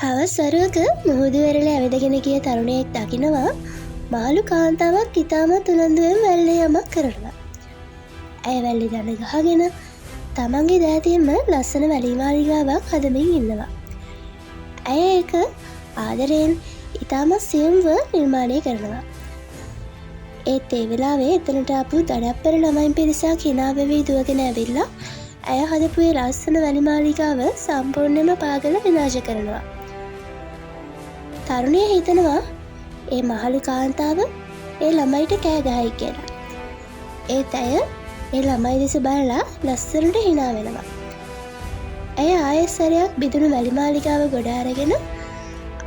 හවස් වරුවක මුහුදු වෙරළ ඇවිදගෙන ගිය තරුණයෙක් දකිනවා මහලු කාන්තාවක් ඉතාමත් උනන්දුවෙන් වැල්ලේ යමක් කරනවා. ඇය වැල්ලේ දණ ගහගෙන තමන්ගේ දෑතින්ම ලස්සන වැලි මාලිගාවක් හදමින් ඉන්නවා. ඇය ඒක ආදරයෙන් ඉතාමත් සියුම්ව නිර්මාණය කරනවා. ඒත් ඒ වෙලාවේ එතනට ආපු දඩප්පර ළමයින් පිරිසක් හිනා වෙවී දුවගෙන ඇවිල්ලා ඇය හදපු ඒ ලස්සන වැලි මාලිගාව සම්පූර්ණයෙන්ම පාගලා විනාශ කරනවා. තරුණිය හිතනවා ඒ මහලු කාන්තාව ඒ ළමයිට කෑ ගහයි කියලා. ඒත් ඇය ඒ ළමයි දෙස බලලා ලස්සනට හිනා වෙනවා. ඇය ආයෙත් සැරයක් බිඳුණු වැලි මාලිගාව ගොඩ අරගෙන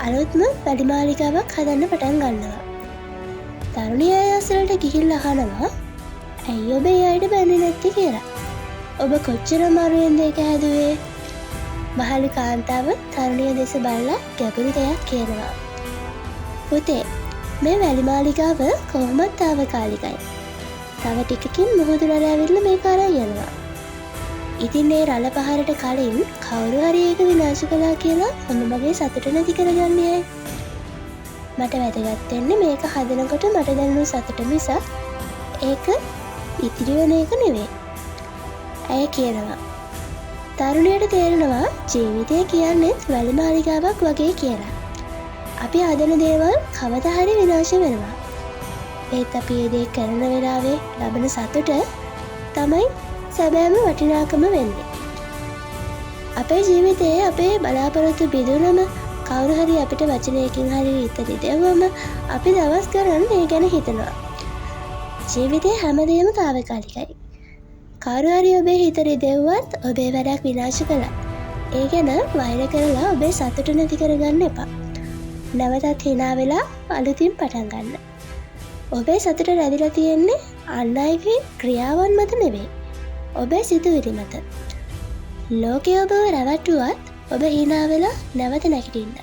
අලුත්ම වැලි මාලිගාවක් හදන්න පටන් ගන්නවා. තරුණිය ඇය අසලට ගිහිල්ලා අහනවා ඇයි ඔබ ඒ අයට බැන්නේ නැත්තේ කියලා. ඔබ කොච්චර අමාරුවෙන්ද ඒක හැදුවේ? මහලු කාන්තාව තරුණිය දෙස බලලා ගැඹුරු දෙයක් කියනවා. පුතේ, මේ වැලි මාලිගාව කොහොමත් තාවකාලිකයි. තව ටිකකින් මුහුදු රළ ඇවිල්ලා මේක අරන් යනවා. ඉතින් ඒ රළ පහරට කලින් කවුරු හරි ඒක විනාශ කළා කියලා මම මගේ සතුට නැති කරගන්නේ ඇයි? මට වැදගත් වෙන්නේ මේක හදනකොට මට දැනුණු සතුට මිසක් ඒක ඉතිරි වෙන එක නෙවෙයි. ඇය කියනවා. තරුණියට තේරෙනවා ජීවිතය කියන්නේත් වැලි මාලිගාවක් වගේ කියලා. අපි හදන දේවල් කවදා හරි විනාශ වෙනවා. ඒත් අපි ඒ දේ කරන වෙලාවේ ලබන සතුට තමයි සැබෑම වටිනාකම වෙන්නේ. අපේ ජීවිතයේ අපේ බලාපොරොත්තු බිඳුනම කවුරු හරි අපිට වචනයකින් හරි හිත රිදෙව්වම අපි දවස් ගණන් ඒ ගැන හිතනවා. ජීවිතේ හැමදේම තාවකාලිකයි. කවුරු හරි ඔබේ හිත රිදෙව්වත් ඔබේ වැඩක් විනාශ කළත් ඒ ගැන වෛර කරලා ඔබේ සතුට නැති කරගන්න එපා. නැවතත් හිනා වෙලා අලුතින් පටන් ගන්න. ඔබේ සතුට රැඳිලා තියෙන්නේ අන් අයගේ ක්‍රියාවන් මත නෙවෙයි, ඔබේ සිතුවිලි මත. ලෝකය ඔබව රැවට්ටුවත් ඔබ හිනා වෙලා නැවත නැගිටින්න.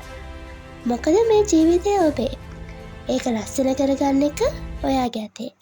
මොකද මේ ජීවිතය ඔබේ. ඒක ලස්සන කරගන්න එක ඔයාගේ අතේ.